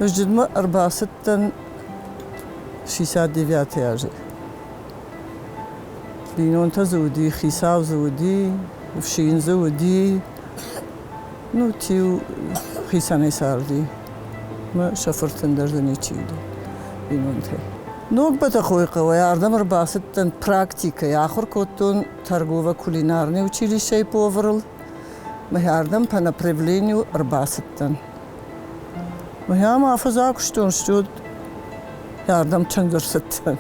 Мӕзджытмӕ ӕрбацыдтӕн 69 азы. Бинонтӕ дзы уыди, хицау дзы уыди, ӕфсин дзы уыди. Ну, тиу хицӕнӕй царди. Мӕ сӕ фыртӕн дӕр дзы ничи уыди бинонтӕй. Ног Бӕтӕхъойы хъӕуӕй ардӕм ӕрбацыдтӕн практикӕйы, ахуыр кодтон торгово-кулинарный училищӕйы поварыл. Мӕ ардӕм по направлению ӕрбацыдтӕн. Мӕ афӕдз акуыстон, стӕй ардӕм тынг ӕрцыдтӕн.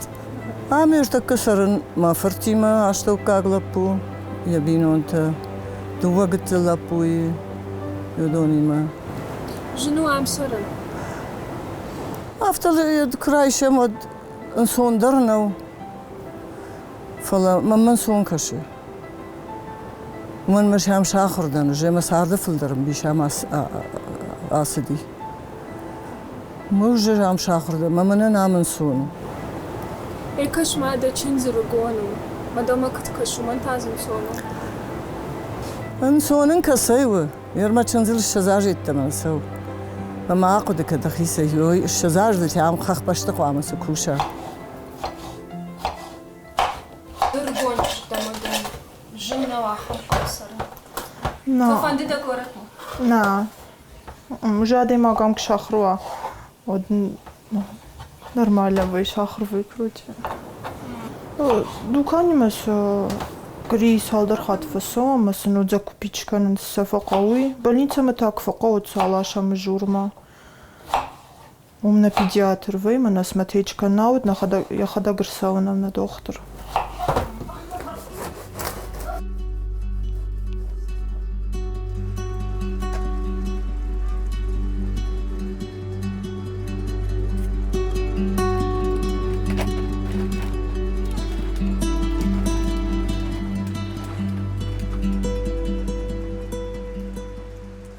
Ам ӕртӕккӕ цӕрын мӕ фыртимӕ, астӕуккаг лӕппу, йӕ бинонтӕ, дыууӕ гыццыл лӕппуйы, уыдонимӕ. Зын у ам цӕрын? Афтӕ куы райсӕм, уӕд ӕнцондӕр нӕу, фӕлӕ мӕм ӕнцон кӕсы. Уымӕн ӕмӕ сӕм сахуыр дӕн, ӕз ӕмӕ царды фылдӕр ӕмбис ам ацыди. Мӕ ам сахуыр дӕн, мӕ мӕнӕн ам ӕнцон у. Эй, кӕс-ма, дӕ чындз ӕрыгон у. Мӕ дӕумӕ куыд кӕсы, уымӕн та дзы ӕнцон у. Ӕнцон ын кӕцӕй у? Ныр мӕ чындзыл 20 азы йеддӕмӕ нӕ цӕуы. Мӕ ма ахъуыды кӕн дӕхицӕй, ой, 20 азы ам хӕхбӕсты хъуамӕ цы куса. Ӕрыгон чызг ӕмӕ дын зын нӕу ахӕм хъӕуы цӕрын? Нӕ. Фӕфӕнды дӕ горӕтмӕ? Нӕ. Уже адӕймаг ам куы сахуыр уа, уӕд нормально вӕййы, сахуыр вӕййы, короче. Дуканимӕ сӕ къуыри цалдӕр хатт фӕцӕуӕм ӕмӕ сын уыд закупить кӕнын цы сӕ фӕхъӕуы. Больницӕмӕ та куы фӕхъӕуы, уӕд сӕ аласӕм Мызурмӕ. Уым нӕ педиатр вӕййы, мӕнӕ смотреть кӕна, уӕд йӕхӕдӕг ӕрцӕуы нӕм нӕ дохтыр.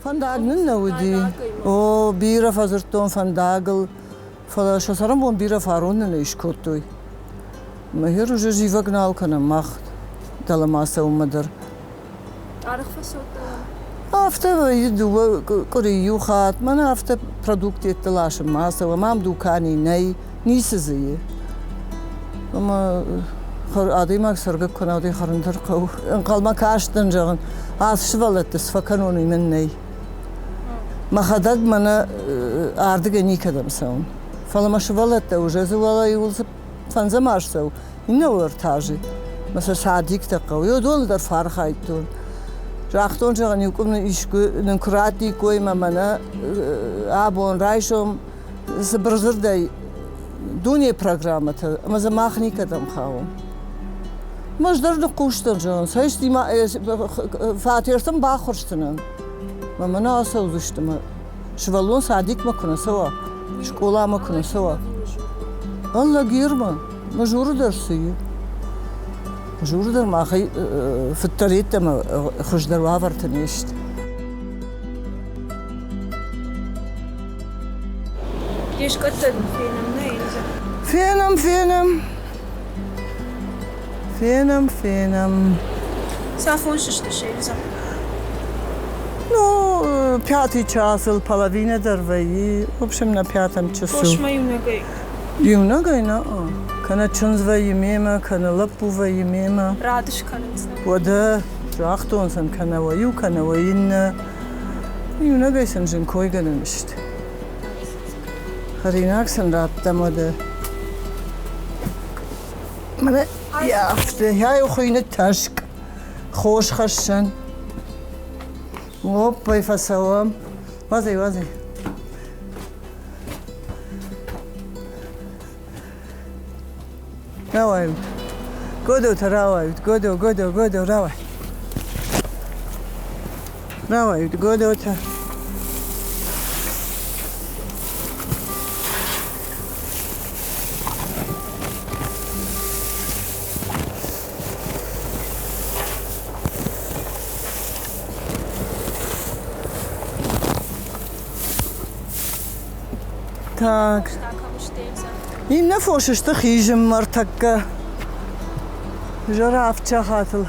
Фӕндаг нын нӕ уыди. О, бирӕ фӕдзырдтон фӕндагыл, фӕлӕ сӕ цӕрӕнбон бирӕ фарон нын ӕй скодтой. Мӕхи уже зивӕг нал кӕнӕм мах дӕлӕмӕ цӕуынмӕ дӕр. Арӕх фӕцӕуд Афтӕ вӕййы дыууӕ къуыри иу хатт. Мӕнӕ афтӕ продукттӕ ласынмӕ ацӕуӕм, ам дукани нӕй, ницы дзы и. Ӕмӕ адӕймаг цӕргӕ куы нӕ уыди, хӕрын дӕр хъӕуы. Ӕнхъӕлмӕ кастӕн, зӕгъын, ацы сывӕллӕтты цы фӕкӕнон, уый мын нӕй. Мӕхӕдӕг мӕнӕ ардыгӕй никӕдӕм цӕуын. Фӕлӕ мӕ сывӕллӕттӕ уже дзы уӕлӕ иуыл фӕндзӕм аз цӕуы, иннӕ ӕртӕ азы. Мӕ сӕ садиктӕ хъӕуы. Уыдоны дӕр фӕархайдтон. Загътон, зӕгъын, иу къуым искуы нын куы раттиккой мӕ мӕнӕ абон райсом цыбыр дзырдӕй дуне программӕтӕ ӕмӕ дзы мах никӕдӕм хауӕм. Ӕз дӕр ныхъхъус дӕн, зӕгъын, цӕстимӕ фатертӕм баххуырсдзынӕн. Мӕ мӕнӕ ацӕудзысты мӕ сывӕллон садикмӕ куы нӕ цӕуа, скъоламӕ куы нӕ цӕуа. Ӕллӕгирмӕ, Мызуры дӕр цы и? Мызуры дӕр махӕй фыддӕр йеддӕмӕ хуыздӕр уавӕртӕ не сты. Де скъӕттӕ дын фенӕм, нӕ, Эльзӕ? Фенӕм, фенӕм. Фенӕм, фенӕм. Цафон сыстыс, Эльзӕ? Ну, пятый часыл половина дӕр вӕййы. В общем, на пятом часу. Фосмӕ иунӕгӕй? Иунӕгӕй нӕ. Кӕнӕ чындз вӕййы мемӕ, кӕнӕ лӕппу вӕййы мемӕ. Рад скӕнынц. Уӕдӕ загътон сын, кӕнӕ уӕ иу, кӕнӕ уӕ иннӕ. Иунӕгӕй сын зын койгӕнӕн сты. Хӕринаг сын радтам уӕдӕ. Мӕнӕ афтӕ, ай хуыйны тӕскъ, хос хӕссӕн. Оппӕй фӕцӕуӕм. Уадзай, уадзай. Рауайут. Годотӕ рауайут, годо, годо, годо, рауай. Рауайут, годотӕ. Так. Иннӕ фос сты хизынмӕ ӕртӕккӕ. Изӕры авд сахатыл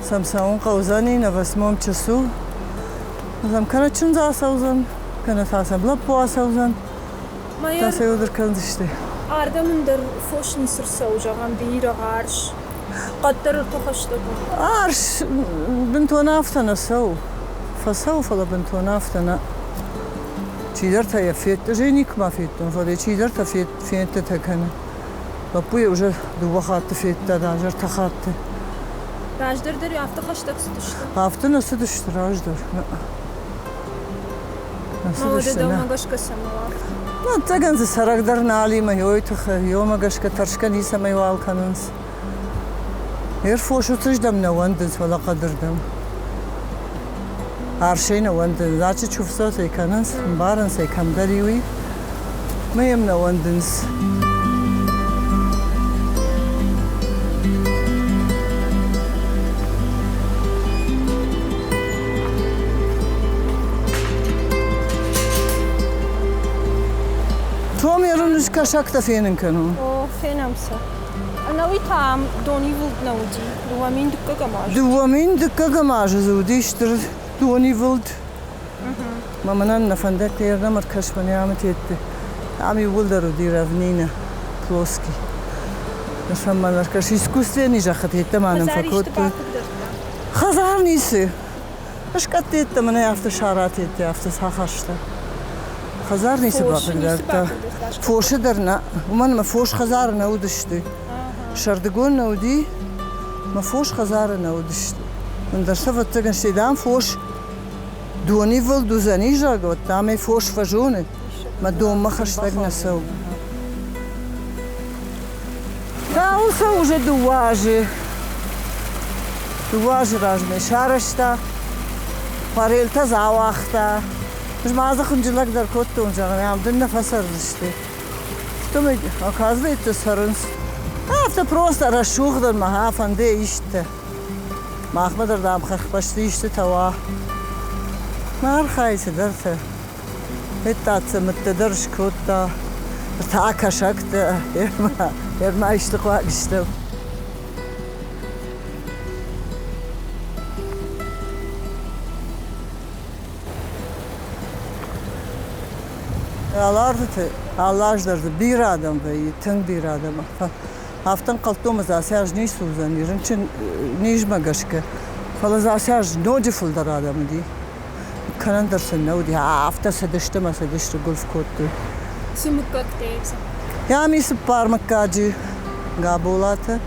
сӕм цӕуын хъӕудзӕни на восьмом часу. Зӕм кӕнӕ чындз ацӕудзӕн. Кӕнӕ та сӕм лӕппу ацӕудзӕн, та сӕ уыдыр кӕндзысты. Ардӕм ӕндӕр фос ницы рцӕуы, зӕгъӕм, бирӕгъ, арс. Хъӕддӕр ӕртӕхӕстӕг у. Арс бынтон афтӕ нӕ цӕуы. Фӕцӕуы, фӕлӕ бынтон афтӕ нӕ. Чидӕртӕ йӕ федта, ӕз ӕй никуыма федтон, фӕлӕ чидӕртӕ фендтытӕ кӕны. Лӕппу йӕ уже дыууӕ хатты федта, даже ӕртӕ хатты. Раздӕр дӕр афтӕ хӕстӕг цыдысты? Афтӕ нӕ цыдысты раздӕр. Нӕ цыдысты, нӕ. Дӕумӕ гӕсгӕ цӕмӕ уагъд? Ӕцӕгӕн дзы цӕрӕг дӕр нал и, мӕ йой тыххӕй, йомӕ гӕсгӕ тӕрсгӕ ницӕмӕй уал кӕнынц. Ӕрфос уыцыздӕм нӕ уӕндынц, фӕлӕ хъӕдырдӕм. Арсӕй нӕ уӕндынц, зачъы чуфцотӕй кӕнынц, ӕмбарынц ӕй кӕмдӕр и уый, мӕ йӕм нӕ уӕндынц. Том ерын кӕсӕгтӕ фенын кӕнон. О, фенӕм сӕ. Ӕнӕуи та ам донивылд нӕ уыди. 2002 азы. 2002 азы дзы уыди стыр донивылд. Мӕ мӕнӕн нӕ фӕндӕгтӕ ердӕм ӕркӕсмӕ не амытетты. Ам иууылдӕр уыди равнина, плоский. Ныр мӕн ӕркӕс искусственный зӕххытеттӕ ма нын фӕкодтой. Хӕдзар ницы. Скъӕттеттӕ мӕнӕ афтӕ саратеттӕ, афтӕ сахаста. Хӕдзар ницы бахъыгдардта. Фосы дӕр нӕ, уымӕн ӕмӕ фос хӕдзары нӕ уыдысты. Сӕрдыгон нӕ уыди, мӕ фос хӕдзары нӕ уыдысты. Ӕндӕр сӕ ӕвӕццӕгӕн стӕй дам фос донивылд уыдзӕни, зӕгъгӕ, уӕд дам ӕй фос фӕзоны, мӕ донмӕ хӕстӕг нӕ цӕуы. Тауы сӕ уже дыууӕ азы. Дыууӕ азы размӕ сарӕзта, форельтӕ дзы ауагъта. Ӕз ма дзы хынджылӕг дӕр кодтон, зӕгъын, ам дын нӕ фӕцӕрдзысты. Афтӕмӕй, оказывается, цӕрынц. Афтӕ просто рӕсугъдӕн мӕ фӕнды исты. Махмӕ дӕр, дам, хӕхбӕсты истытӕ уа. Мӕ архайы цыдӕртӕ. Федта мыдтӕ дӕр скодта, та кӕсӕгтӕ, ӕрма исты хъуаг стӕм. Алардыты алы аз дӕр дзы бирӕ адӕм вӕййы, тынг бирӕ адӕм. Афтӕ ӕнхъӕлдтон, ӕмӕ дзы ацы аз ницы уыдзӕни рынчын низмӕ гӕсгӕ. Фӕлӕ дзы ацы аз ноджы фылдӕр адӕм уыди. Кӕнӕн дӕр сын нӕ уыди. Афтӕ цыдысты ӕмӕ цыдысты, гуылф кодтой. Цы мыггӕгтӕ ис? Ам и цыппар мыггаджы: Габолатӕ,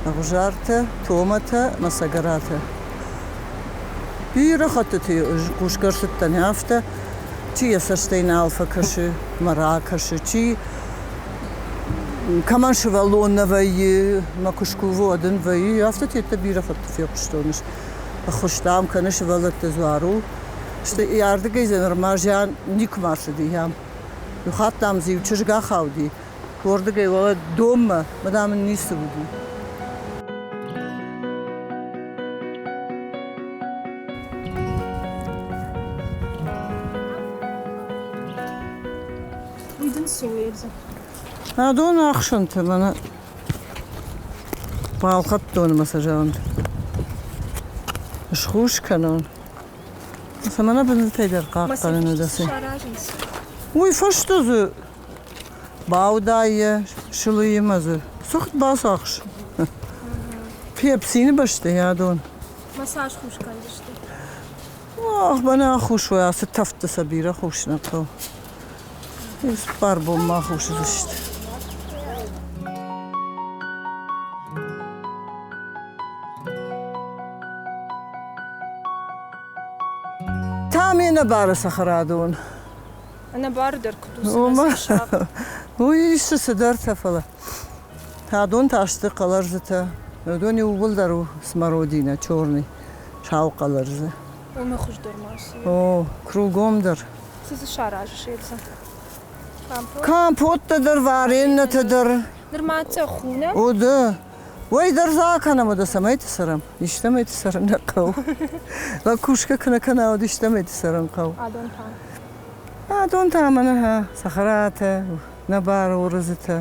Ӕгъуызартӕ, Томатӕ ӕмӕ Цӕгӕратӕ. Бирӕ хӕттыты хъусгӕ ӕрцыдтӕн афтӕ, чи йӕ цӕстӕй нал фӕкӕсы мӕ ракӕсы, чи кӕмӕн сывӕллон нӕ вӕййы, мӕ куы скувы, уӕд ын вӕййы. Афтӕ тедтӕ бирӕ хатты фехъуыстон ӕз. Ӕххуыс, дам, кӕны сывӕллӕтты дзуар у. Стӕй ардыгӕй дзы нырма зиан никуыма ӕрцыди ам. Иу хатт, дам, дзы иу чызг ахауди, уырдыгӕй уӕлӕ донмӕ, мӕ, дам, ын ницы уыди. Уый дын цы у, Эльза? Адон ӕхсӕнтӕ мӕнӕ балхӕдтон ӕмӕ сӕ зӕгъын, схус кӕнон. Цӕмӕн бындзытӕй дӕр хъахъхъӕнын уыдӕсӕ. Уый фӕстӕ дзы баудайы, сылыимӕ дзы цыхт бацахс. Пепсины бӕсты адон. Мӕ цас хус кӕндзысты? Ох, мӕнӕ хус уой, ацы тӕфтты сӕ бирӕ хус нӕ хъӕуы. Цыппар бонмӕ хус уыдзысты. Та ме нӕбары цӕхӕрадон. Ӕнӕбары дӕр куыд у Уый ис цыдӕртӕ, фӕлӕ адон та сты хъӕлӕрдзытӕ. Уыдон иууылдӕр у смородина, черный, сау хъӕлӕрдзы. Уымӕ хуыздӕр ма цы О, кругом дӕр. Цы дзы саразыс, Эльза? Компоттӕ дӕр, вареннӕтӕ дӕр. Нырма цъӕх у, нӕ? О, да. Уый дӕр дзы акӕнӕм, уӕдӕ цӕмӕйты цӕрӕм? Истӕмӕйты цӕрын нӕ хъӕуы. Лӕг кусгӕ куы нӕ кӕна, уӕд истӕмӕйты цӕрын хъӕуы. Адон та? Адон та мӕнӕ цӕхӕратӕ, нӕбары уырыдзытӕ,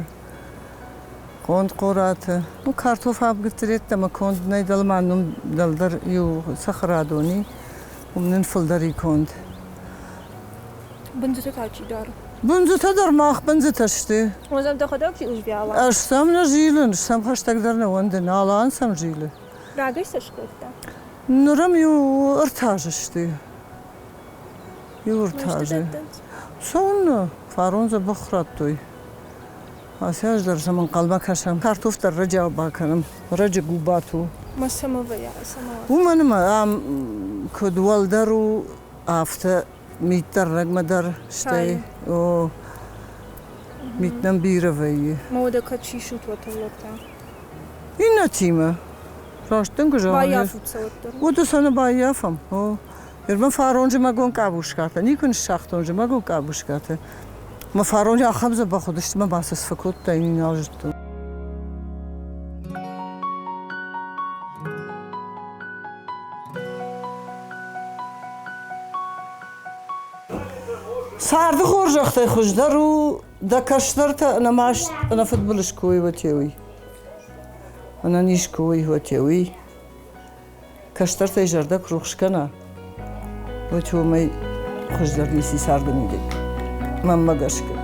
конд хъоратӕ. Ну, картоф абгыцыреттӕ ӕмӕ конд нӕй дӕлмӕ нын дӕлдӕр иу цӕхӕрадон и, уым нын фылдӕр и конд. Бындзытӕ та чи дары? Бындзытӕ дӕр мах бындзытӕ сты. Уӕзӕм дӕхӕдӕг зилыс Биала? Ӕз сӕм нӕ зилын, сӕм хӕстӕгдӕр нӕ уӕндын, Алан сӕм зилы. Рагӕй сӕ скодта? Ныр ӕм иу ӕртӕ азы сты. Иу ӕртӕ азы. Цӕуыннӕ? Фарон дзӕбӕх радтой. Ацы аз дӕр сӕм ӕнхъӕлмӕ кӕсӕм. Картоф дӕр рӕджиау бакӕнӕм. Рӕджы губат у. Ма цӕмӕ вӕййа, цӕмӕ? Уымӕн ӕмӕ ам куыд уӕлдӕр у, афтӕ мит дӕр рӕгмӕ дӕр, стӕй о, мит нӕм бирӕ вӕййы. Ма уӕдӕ кӕд сисут уӕ тыллӕг та? Иннӕтимӕ. Раст дын куы зӕгъон. Баййафут сӕ уӕддӕр. Уыды сӕ нӕ баййафӕм. О. Нырма фарон зымӕгон къабускатӕ, никуы ныссагътон зымӕгон къабускатӕ. Мӕ фарон ахӕм дзӕбӕх уыдысты, мӕ ма сӕ цы фӕкодтай, нал зыдтон. Царды хорзӕхтӕй хуыздӕр у дӕ кӕстӕртӕ ӕнӕмаст, ӕнӕфыдбылыз куы уой, уый. Ӕнӕниз куы уой, уый. Кӕстӕртӕй зӕрдӕ куы рухс кӕна, уӕд уымӕй хуыздӕр ници царды мидӕг, мӕнмӕ гӕсгӕ.